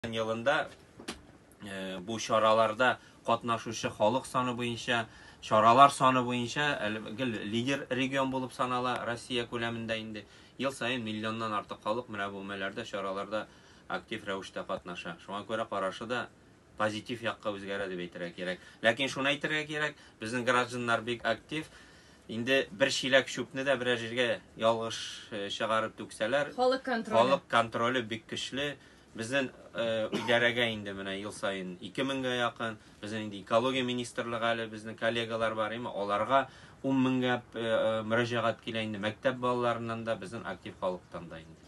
Елында бу чараларда катнашучы халык саны буенча, чаралар саны буенча гел лидер регион булып санала Россия күләмендә инде. Ел саен миллионнан артык халык менә бу өмәләрдә, чараларда актив рәвештә катнаша. Шуңа күрә карашы да позитив якка үзгәрә дип әйтергә кирәк. Ләкин шуны әйтергә кирәк, безнең гражданнар бик актив. Инде бер чиләк чүпне дә берәр җиргә ялгыш чыгарып түксәләр, халык контроле, халык контроле бик көчле. Безнең идарәгә инде менә ел саен 2000гә якын, безнең инде экология министрлыгы әле безнең коллегалар бар, әйме, аларга 10 меңгә мөрәҗәгать килә инде мәктәп балаларыннан да, безнең актив халыктан да инде.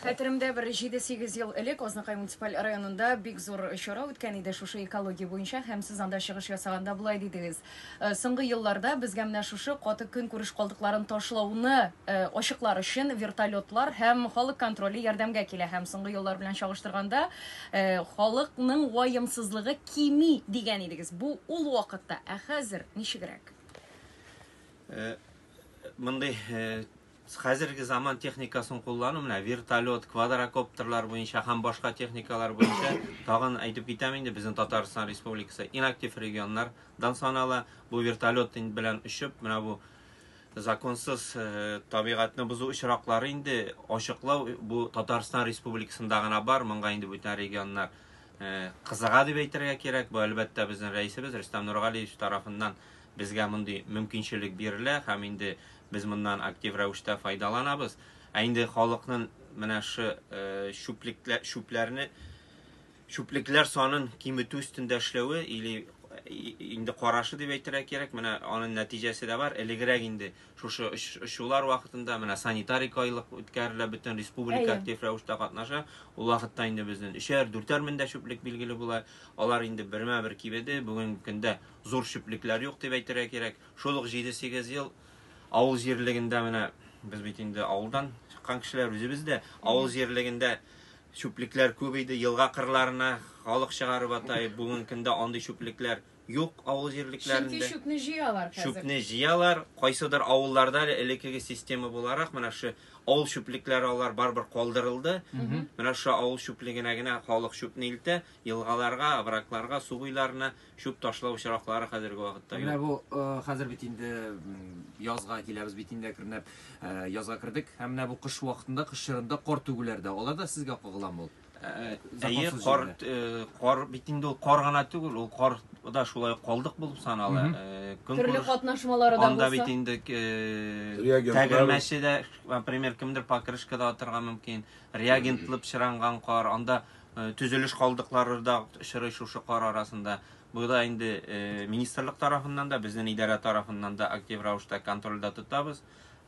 Хәтеремдә, бер 7-8 ел элек Азнакай муниципаль районында бик зур чара үткән иде шушы экология буенча һәм сез анда чыгыш ясаганда болай дидегез. Соңгы елларда безгә менә шушы каты көнкүреш калдыкларын ташлауны ачыклар өчен вертолетлар һәм халык контроле ярдәмгә килә һәм соңгы еллар белән чагыштырганда халыкның ваемсызлыгы кими дигән идегез. Бу ул вакытта, ә хәзер ничегрәк? Мондый хәзерге заман техникасын куллану, менә вертолет, квадрокоптерлар буенча һәм башка техникалар буенча тагын әйтеп китәм инде, безнең Татарстан Республикасы иң актив регионнардан санала. Бу вертолет белән очып, менә бу законсыз табигатьне бозу очраклары инде ачыклау бу Татарстан Республикасында гына бар, монга инде бүтән регионнар кызыга дип әйтергә кирәк. Бу әлбәттә безнең рәисебез Рөстәм Нургалиевич тарафыннан безгә мондый мөмкинчелек бирелә һәм инде без моннан актив рәвештә файдаланабыз. Ә инде халыкның менә шы чүплекләр, чүпләрне, чүплекләр санын киметү өстендә эшләве или инде карашы дип әйтергә кирәк, менә аның нәтиҗәсе дә бар. Элегрәк инде шушы очулар вакытында менә санитарик айлык үткәрелә, бөтен республика актив рәвештә катнаша. Ул вакытта инде безнең өчәр, дүртәр мең дә чүплек билгеле була. Алар инде бермә-бер кибеде. Бүгенге көндә зур чүплекләр юк дип әйтергә кирәк. Шул ук 7-8 ел авыл җирлегендә менә без бит инде авылдан чыккан кешеләр үзебез дә авыл җирлегендә чүплекләр күп иде. Елга кырларына халык чыгарып ата. Бүгенге көндә андый чүплекләр юк авыл җирлекләрендә. Чөнки чүпне җыялар хәзер. Чүпне җыялар. Кайсыдыр авылларда әле элеккеге система буларак менә шу авыл чүплекләре алар барыбер калдырылды. Менә шу авыл чүплегенә генә халык чүпне илтә. Елгаларга, оврагларга, су буйларына чүп ташлау очраклары хәзерге вакытта юк. Менә бу хәзер бит инде язга киләбез бит инде әкренләп язга кердек. Һәм менә бу кыш вакытында, кыш чорында кар түгүләр дә, алар да сезгә кагыламы ул? Әйе, кар кар бит инде ул кар гына түгел, ул кар да шулай ук калдык булып санала. Төрле катнашмалары да булса. Анда бит инде тәгәрмәче дә, например, кемдер покрышка да атырга мөмкин. Реагентлы пычранган кар, анда төзелеш калдыклары да очрый шушы кар арасында. Бу да инде министрлык тарафыннан да, безнең идарә тарафыннан да актив рәвештә контрольдә тотабыз.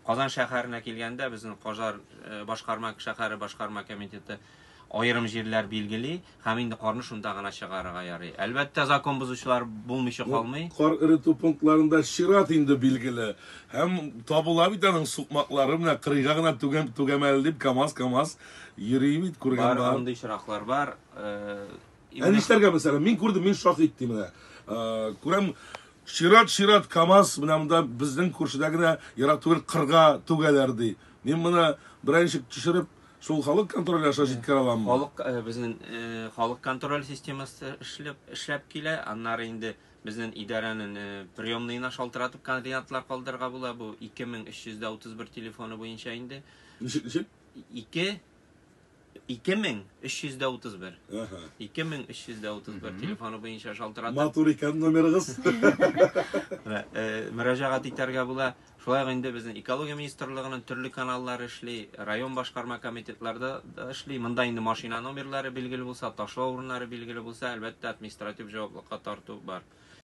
Казан шәһәренә килгәндә, безнең Казан башкарма шәһәре башкарма комитеты аерым җирләр билгели һәм инде карны шунда гына чыгарырга ярый. Әлбәттә, закон бозучылар булмыйча калмый. Кар эретү пунктларында чират инде билгеле. Һәм табыла бит аның сукмаклары, менә кырыйга гына түгәм, түгәм әле дип КАМАЗ, КАМАЗ йөри бит, күргән бар. Бар, андый очраклар бар. Ә нишләргә мәсәлән? Мин күрдем, мин шаһит ди менә. Күрәм, чират-чират КАМАЗ менә монда безнең күршедә генә ерак түгел кырга түгәләр ди. Мин моны берәр ничек төшереп, шул халык контроле аша җиткерә аламмы? Халык безнең халык контроль системасы эшләп эшләп килә. Аннары инде безнең идарәнең приемныйына шалтыратып координатлар калдырырга була. Бу 2331 телефоны буенча инде. Ничек, ничек? 2 2331. 2331 телефоны буенча шалтыратып. Матур икән номерыгыз. Мөрәҗәгать итәргә була. Шулай ук инде безнең экология министрлыгының төрле каналлары эшли, район башкарма комитетлары да эшли. Монда инде машина номерлары билгеле булса, ташлау урыннары билгеле булса, әлбәттә, административ җаваплылыкка тарту бар.